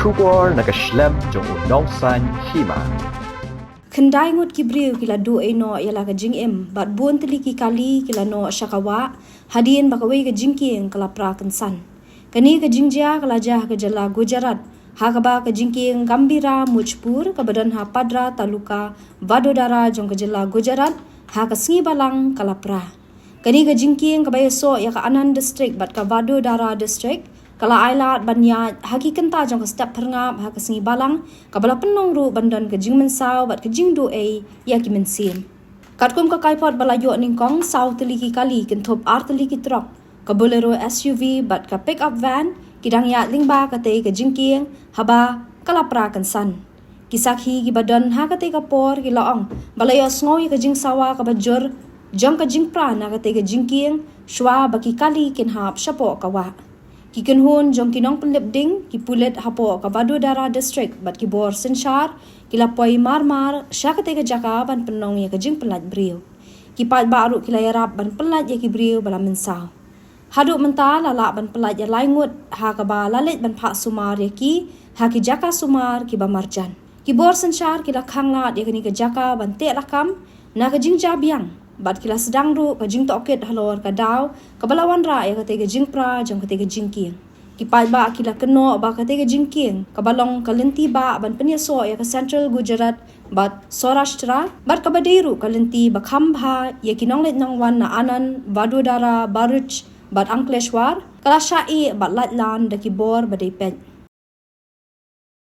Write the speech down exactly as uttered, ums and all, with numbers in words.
Khubor na ka shlem jong u nongsan hima. Khyndai ngut ki briew ki la duh ei noh ïa la ka jingim bad bun tylli ki kali ki la noh sha ka wah hadien ba kawei ka jingkieng ka la pra kynsan. Kane ka jingjia ka la jia ha ka jylla Gujarat ha kaba ka jingkieng Gambhira Mujpur kaba don ha Padra Taluka Vadodara jong ka jylla Gujarat ha ka sngi Balang ka la pra. Kane ka jingkieng kaba ïasoh ïa ka Anand District bad ka Vadodara District ka la ailad ban ïaid ha ki kynta jong ka step phyrngap ha ka sngi Balang kaba la pynlong ruh ban don ka jingmynsaw bad ka jingduh ei ïa ki mynsiem. Katkum ka kaipot ba la ïoh nyngkong, saw tylli ki kali kynthup ar tylli ki trok, ka Bolero S U V bad ka pickup van ki dang ïaid lyngba katei ka jingkieng haba ka la pra kynsan. Ki sakhi kiba don ha katei ka por ki la ong ba la ïohsngew ïa ka jingsawa kaba jur jong ka jingpra na katei ka jingkieng shwa ba ki kali kin hap shapoh ka wah. Ki kynhun jong ki nongpynlip ding, ki pulit hapoh ka Vadodara District bad ki bor synshar ki la poi mar mar sha katei ka jaka ban pynlong ïa ka jingpynlait briew. Ki paidbah ruh ki la ïarap ban pynlait ïa ki briew ba la mynsaw. Haduh mynta la lah ban pynlait ïa lai ngut ha kaba la leit ban phah sumar ïa ki ha ki jaka sumar kiba marjan. Ki bor synshar ki la khanglad ïa kane ka jaka ban teh lakam na ka jingjia biang bad ki la sdang ruh ka jingtohkit halor ka daw kaba la wanrah ïa katei ka jingpra jong katei ka jingkieng. Ki paidbah ki la kynnoh ba katei ka jingkieng kaba long ka lynti bah ban pynïasoh ïa ka Central Gujarat bad Saurashtra bad kaba dei ruh ka lynti ba kham bha ïa ki nongleit nongwan na Anand, Vadodara, Bharuch bad Ankleshwar ka la shah ïeh bad lait lan da ki bor ba dei peit.